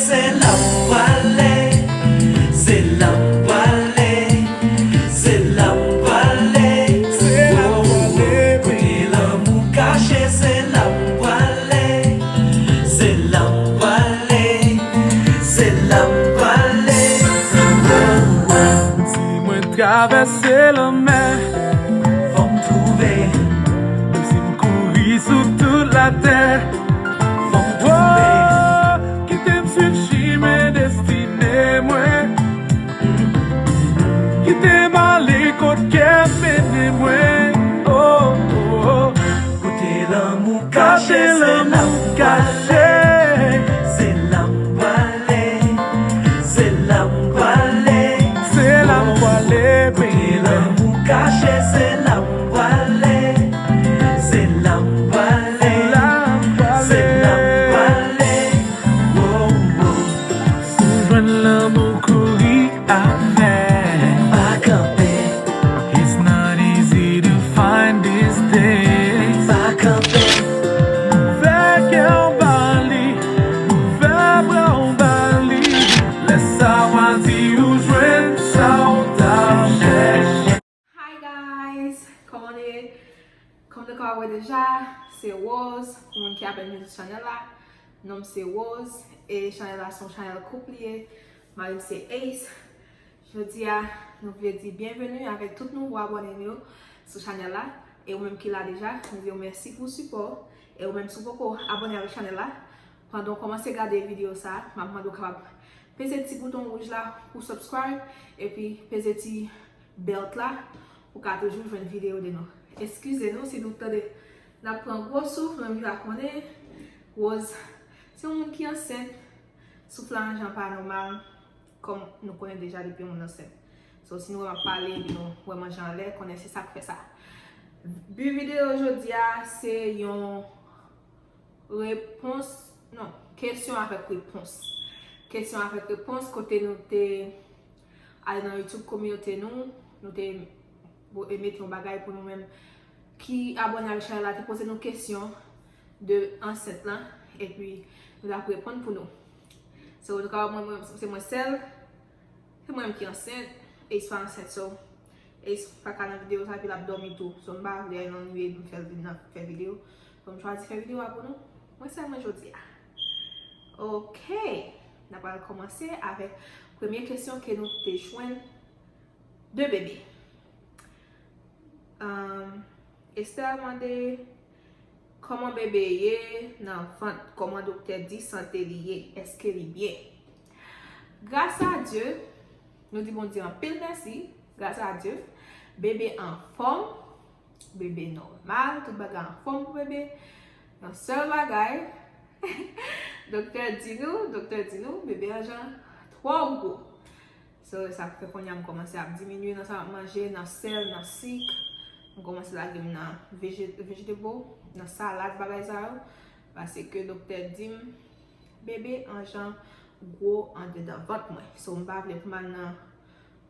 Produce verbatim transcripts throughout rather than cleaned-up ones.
Se la m prale, se la m prale, se la m prale. Se la m prale, kote lanmou kache, se la m prale, se la m prale, se la m prale. Si mwen travèse lanmè, fò m twouve. Menm si m kouri sou tout latè, fò m twouve. Oh, kite m swiv chimen destine mwen. Kite m ale kot kè m mennen mwen. Oh, oh, oh. Kote lanmou kache, se la m kache. Se la m prale, se la m prale. Se la m prale, kote lanmou kache, se la m prale. Se la m prale, se la m prale. Oh, oh. Si w jwenn lanmou, kouri avè. Pa kanpe. It's not easy to find these days. Pa kanpe. Ouvè kè w ba li, ouvè bra w ba li. Lè sa w a di ou jwenn sa w t ap chèche. Hi guys, kòman nou ye? Kòm nou ka wè deja, se Rose. Pou moun ki apèn vin sou chanèl la, non m se Rose e chanèl la se yon chanèl koup li ye. Mari m se Ace. Jodi a, nou vle di byenveni avèk tout nouvo abòne nou yo sou chanèl la. E ou menm ki la deja, nou di w mèsi pou sipò w. E ou menm si w poko abòne avèk chanèl la, pandan w kòmanse gade videyo sa a, m ap mande w kapab peze ti bouton wouj la pou subscribe, epi peze ti bèl la pou w ka toujou jwenn videyo de nou. Eskize nou si nou tande n ap pran gwo souf, nou menm ki pa konnen, Rose se yon moun ki ansent, souf la yon jan pa nòmal, kòm nou konnen deja depi yon moun ansent. So, si nou wè m ap pale, epi nou wè manje anlè, konnen se sa k fè sa. Bi videyo jodi a, se yon repons, non, kesyon avèk repons. Kesyon avèk repons, kote nou te ale nan YouTube kominote nou, nou te bo-, e mete yon bagay pou nou menm ki abòne avèk chanèl la, te poze nou kesyon de ansent lan, epi nou t ap reponn pou nou. So, nou ka wè mwen, mwen, se mwen sèl, se mwen menm ki ansent, Ace pa ansent, so, Ace pa ka nan videyo sa, epi l ap dòmi tou. So, m pa vle al nan nuit, m fè l vin nan, fè videyo. So, m chwazi fè videyo a pou nou. Mwen sèl mwen jodi a. Ok. N ap al kòmanse avèk premye kesyon ke nou te jwenn de bebe. Um, Esther mande, kòman bebe ye nan vant? Kòman doktè di sante li ye? Èske li byen? Gras a Dye, nou di Bondye anpil mèsi. Gras a Dye, bebe anfòm, bebe nòmal, tout bagay anfòm pou bebe. Yon sèl bagay, doktè di nou, doktè di nou, bebe an jan twò gwo. So, sa k fè kounye a m kòmanse ap diminye nan sa m ap manje, nan sèl, nan sik. M kòmanse lage m nan veje-, vegetable, nan salad, bagay sa yo. Paske doktè di m, bebe an jan gwo andedan vant mwen. So, m pa vle pou m al nan,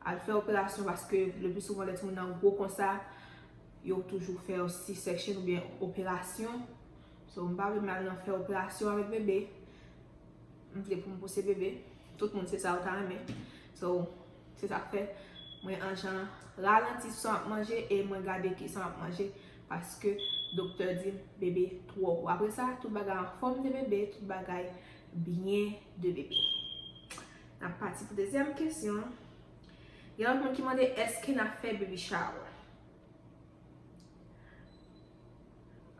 al fè operasyon, paske le pli souvan lè timoun nan gwo konsa, yo toujou fè C-section oubyen operasyon. So, m pa vle m al nan fè operasyon avèk bebe. M vle pou m pouse bebe. Tout moun se sa yo ta renmen. So, se sa k fè mwen an jan ralanti sa m ap manje e mwen gade kisa m ap manje, paske doktè di m bebe twò gwo. Apre sa, tout bagay anfòm de bebe, tout bagay byen de bebe. N ap pati pou dezyèm kesyon. Gen lòt moun ki mande, èske n ap fè baby shower?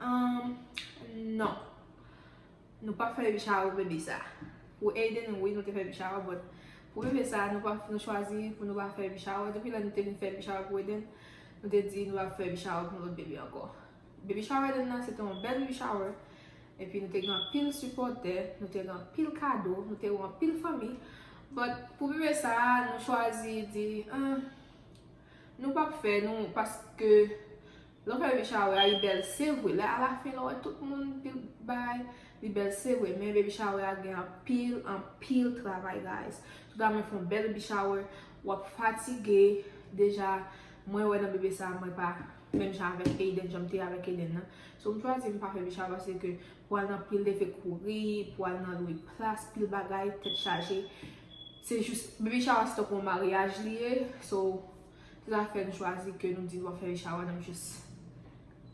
Um, non. Nou p ap fè baby shower pou bebe sa. Pou Aiden, wi, nou te fè baby shower, but pou bebe sa, nou pa, nou chwazi pou nou pa fè baby shower. Depi lè nou te vin fè baby shower pou Aiden, nou te di nou p ap fè baby shower pou yon lòt bebe ankò. Baby shower Aiden nan, se te yon bèl baby shower. Epi nou te gen anpil sipòtè, nou te gen anpil kado, nou te gen anpil fanmi. But pou bebe sa, nou chwazi di, ah, nou p ap fè, nou, paske lè w fè baby shower a, li bèl, se vre. Lè alafen, lè w wè tout moun pil bay, li bèl, se vre. Men baby shower a gen anpil, anpil travay, guys. Tout a mwen fè yon bèl baby shower, w ap fatige. Deja, mwen wè nan bebe sa, mwen pa, Menm jan avèk Aiden, jan m te avèk Aiden nan. So, m chwazi m pa fè baby shower paske pou al nan pil leve kouri, pou al nan lwe plas, pil bagay, tèt chaje. Se jis, baby shower se tankou yon maryaj li ye. So, se sa fè nou chwazi ke nou di nou ap fè baby shower, n ap jis,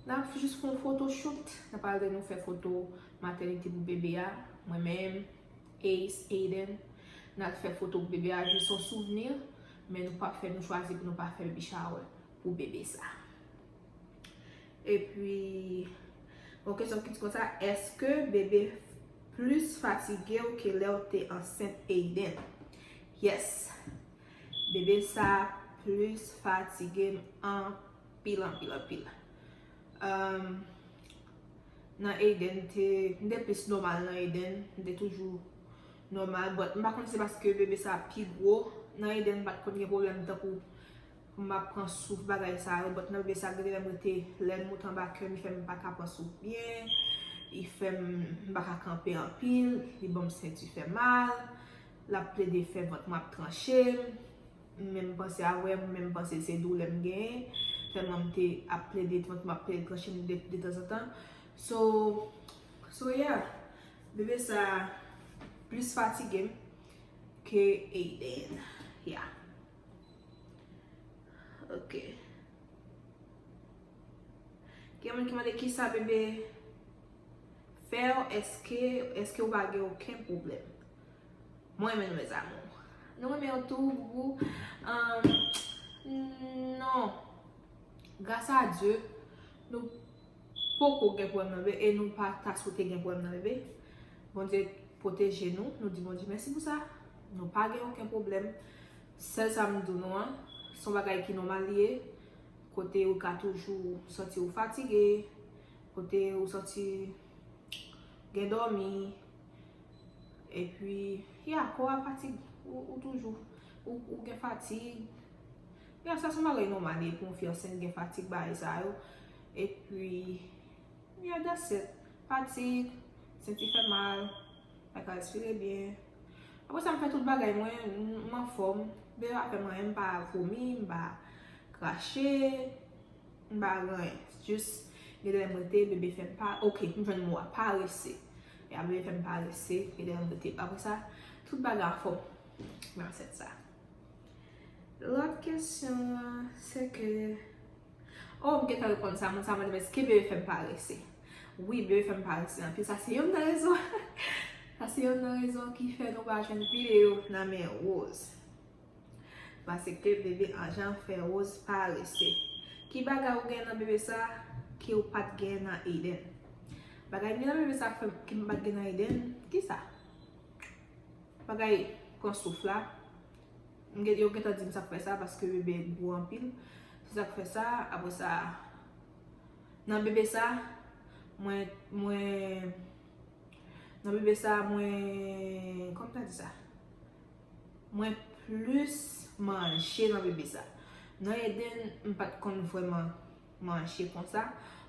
n ap jis fè yon photoshoot. N ap al nou fè foto matènite pou bebe a, mwen menm, Ace, Aiden. N al fè foto pou bebe a, jis yon souvni, men nou pa fè, nou chwazi pou nou pa fè baby shower pou bebe sa. Epi, yon kesyon ki di konsa, èske bebe plis fatige w ke lè w te ansent Aiden? Yes. Bebe sa plis fatige m anpil, anpil, anpil. Um, nan Aiden, te, m te plis nòmal nan Aiden, m te toujou nòmal, but m pa konn si se paske bebe sa pi gwo. Nan Aiden, m pa t konn gen pwoblèm tankou pou m ap pran souf, bagay sa yo, but nan bebe sa, gen lè m rete, lè l moute anba kè m, li fè m pa ka pran souf byen, li fè m, m pa ka kanpe anpil, li ban m senti fè mal, l ap plede fè vant mwen ap tranche m, m menm panse a wè, m menm panse se doulè m genyen, tèlman m te ap plede, vant mwen ap plede tranche m de, de tanzantan. So, so yeah, bebe sa plis fatige m ke Aiden. Yeah. Ok. Gen moun ki mande kisa bebe fè w, èske, èske w pa gen okenn pwoblèm? Mwen renmen nou, mes amours. Nou renmen w tou, boubou. Um, non. Gras a Dye, nou poko gen pwoblèm nan, bebe, e nou pa ta swete gen pwoblèm nan, bebe. Bondye pwoteje nou, nou di Bondye mèsi pou sa. Nou pa gen okenn pwoblèm. Sèl sa m di nou an, se yon bagay ki nòmal li ye, kote ou ka toujou santi ou fatige, kote ou santi gen dòmi, epi, ya, kò a fatig, ou, ou toujou, ou, ou gen fatig. Ya, sa se yon bagay nòmal li ye pou yon fi ansent gen fatig, bagay sa yo. Epi, ya, that's it. Fatig, senti fè mal, pa ka respire byen. Apre sa, m fè tout bagay mwen, m, m anfòm. Bebe pa fè m anyen, m pa vomi, m pa krache, m pa gen anyen. Jis, gen de lè m rete, bebe fè m pa, ok, m jwenn mo a, parese. Ya, bebe fè m parese, gen de lè m rete. Apre sa, tout bagay anfòm nan ansent sa. Lòt kesyon an, se ke Oh, m gentan reponn sa, moun sa mande m èske bebe fè m parese. Wi, bebe fè m parese anpil. Sa se youn nan rezon. Sa se youn nan rezon ki fè nou pa jwenn videyo nan men Rose. Paske bebe an jan fè Rose parese. Ki bagay ou gen nan bebe sa ke w pa t gen nan Aiden? Bagay m gen nan bebe sa fè m, ke m pa t gen nan Aiden? Kisa? Bagay pran souf la. M gen, yo gentan di m sa k fè sa, paske bebe gwo anpil. Se sa k fè sa, apre sa, nan bebe sa, mwen, mwen, nan bebe sa, mwen, kòman ta di sa? Mwen plis manje nan bebe sa. Nan Aiden, m pa t konn vrèman manje konsa,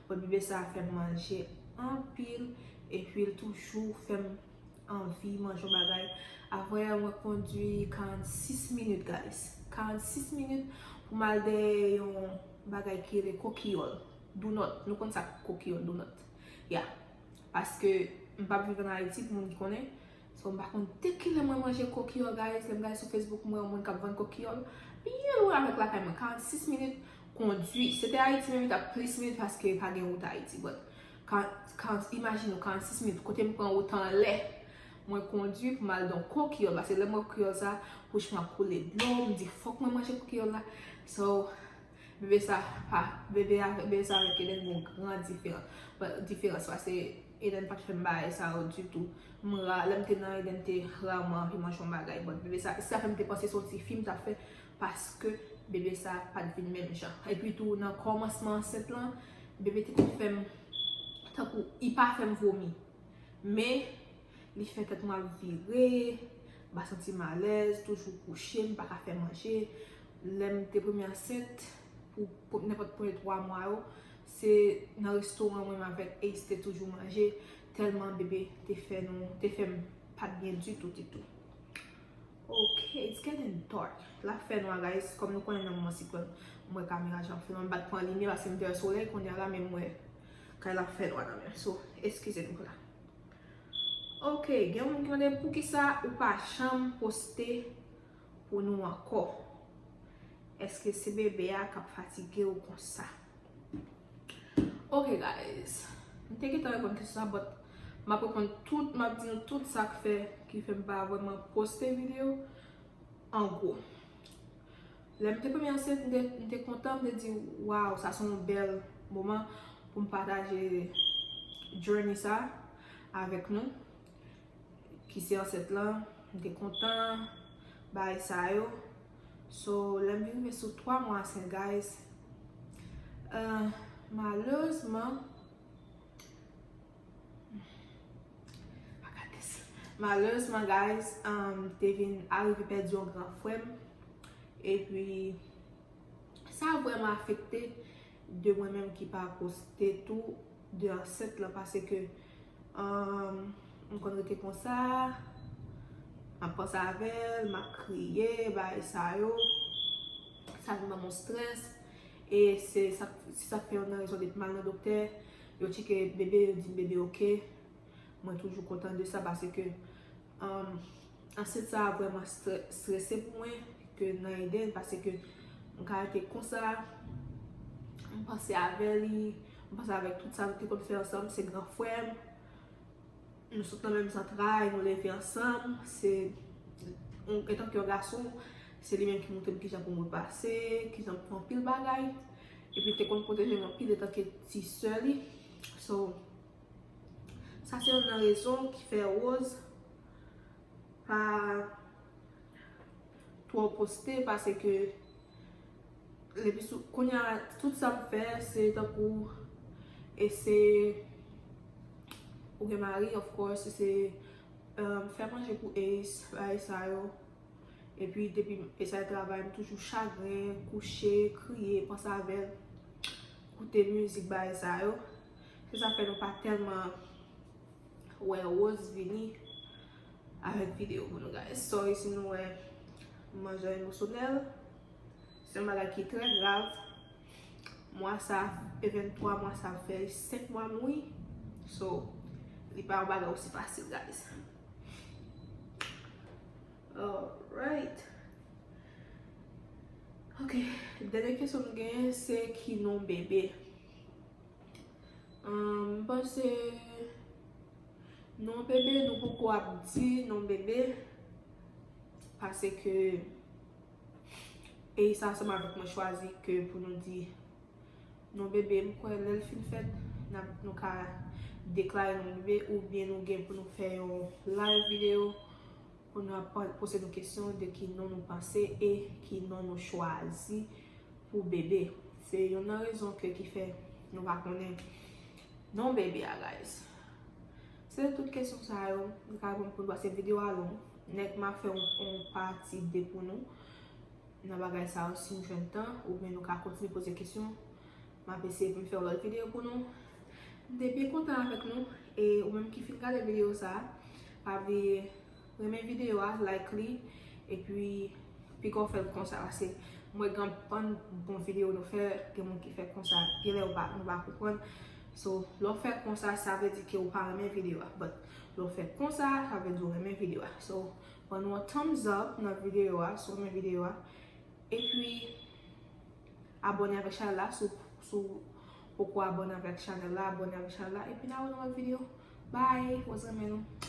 but bebe sa fè m manje anpil, epi l toujou fè m anvi manje yon bagay. Avanyè mwen kondwi karannsis minit, guys. Karannsis minit pou m al dèyè yon bagay ki rele kokiyòl. Donut. Nou konn sa kokiyòl, donut. Ya. Paske m p ap viv ann Ayiti, pou moun ki konnen. So, m pa konn de kilè mwen manje kokiyòl, guys. Lè m gade sou Facebook, m wè yon moun k ap vann kokiyòl byen lwen avèk lakay mwen. Karannsis minit kondwi. Se te Ayiti menm, li t ap plis minit paske pa gen wout Ayiti. But, kan, kan, imajine w, karannsis minit, kote m pran wout anlè, mwen kondwi pou m al nan kokiyòl. Paske lè m wè kokiyòl sa, bouch mwen ap koule dlo, m di, "Fòk mwen manje kokiyòl la." So, bebe sa, pa, bebe a, bebe sa avèk Eden gen yon gran diferans. But, diferans, paske Eden pa t fè m bagay sa yo ditou. M ra, lè m te nan Eden, m te raman anvi manje yon bagay. But bebe sa, se sa fè m te panse se yon ti fi m t ap fè, paske bebe sa pa t vin menm jan. Epi tou, nan kòmansman ansent lan, bebe te konn fè m, tankou, li pa fè m vomi. Men, li fè tèt mwen ap vire, m pa santi m alèz, toujou kouche, m pa ka fè manje. Lè m te premye ansent, pou, pou nenpòt premye twa mwa yo, se nan restoran mwen menm avèk Ace te toujou manje, tèlman bebe te fè nou, te fè m pa t byen ditou, ditou. Ok, it's getting dark. L ap fè nwa, guys. Kòm nou konnen nan moman siklòn, m wè kamera jan fè nwa. M pa t pran limyè paske m te wè solèy, kounye a la, men m wè kay la fè nwa nan men. So, eskize m pou la. Ok, gen yon moun ki mande poukisa ou pa janm poste pou nou ankò. Èske se bebe a k ap fatige w konsa? Ok, guys. M te gentan reponn kesyon sa, but m ap reponn tout, m ap di nou tout sa k fè, ki fè m pa vrèman poste videyo an gwo. Lè m te premye ansent, m te, m te kontan, m te di, "Waw, sa se yon bèl moman pou m pataje journey sa avèk nou." Ki se ansent lan, m te kontan, bagay sa yo. So, lè m vin rive sou twa mwa ansent, guys, euh, malerezman, I got this. Malerezman, guys, um, te vin arive pèdi yon gran frè m. Epi, sa vrèman afekte de mwen menm ki pa poste tou de ansent lan, paske, um, m konn rete konsa, m ap panse avè l, m ap kriye, bagay sa yo. Sa vin ban m yon strès. E se sa, se sa k fè youn nan rezon depi m al nan doktè, yo tcheke bebe, yo di m bebe oke. Mwen toujou kontan de sa paske, um, ansent sa a vrèman stre-, strese pou mwen ke nan Eden, paske m ka rete konsa, m panse avè li, m panse avèk tout sa nou te konn fè ansanm, se gran frè m, nou sot nan menm zantray, nou leve ansanm, se, antanke yon gason, se li menm ki montre m kijan pou mwen pase, kijan pou fè anpil bagay, epi l te konn pwoteje m anpil antanke ti sè li. So, sa se youn nan rezon ki fè Rose pa twò poste, paske lepi sou, kounye a, tout sa m fè, se tankou, e se, ou gen mari, of course, se, um, fè manje pou Ace, bagay sa yo. Epi, depi Ace al travay, m toujou chagren, kouche, kriye, panse avè l, koute mizik, bagay sa yo. Se sa fè nou pa tèlman wè Rose vini avèk videyo pou nou, guys. Sorry si nou wè m jan emosyonèl. Se yon bagay ki trè grav. Mwa sa, e venntwa mwa sa fè senk mwa mouri. So, li pa yon bagay osi fasil, guys. Alright. Ok, dènye kesyon nou genyen, se ki non bebe. Ahn, m panse non bebe, nou poko ap di non bebe, paske Ace ansanm avèk mwen chwazi ke pou nou di non bebe, m kwè lè l fin fèt, n ap, nou ka deklare non bebe, oubyen nou gen pou nou fè yon live videyo pou nou ap pa-, poze nou kesyon de ki non nou panse e ki non nou chwazi pou bebe. Se youn nan rezon ke ki fè nou pa konnen non bebe a, guys. Se tout kesyon sa yo, nou ka reponn pou nou, paske videyo a long. Nèk m a fè yon, yon pati de pou nou nan bagay sa yo, si m jwenn tan, oubyen nou ka kontinye poze kesyon. M ap eseye pou m fè yon lòt videyo pou nou. M te byen kontan avèk nou, e ou menm ki fin gade videyo sa, pa bliye renmen videyo a, like li, epi piga w fè l konsa, paske m wè gen anpil bon videyo nou fè, gen moun ki fè konsa, genlè ou pa, nou pa konprann. So, lè w fè konsa, sa vle di ke ou pa renmen videyo a. But, lè w fè konsa, sa vle di ou renmen videyo a. So, ban nou yon thumbs up nan videyo a, si w renmen videyo a. Epi, abòne avèk chanèl la, si w, si w poko abòne avèk chanèl la, abòne avèk chanèl la. Epi, n a wè nan lòt videyo. Bye, Rose renmen nou.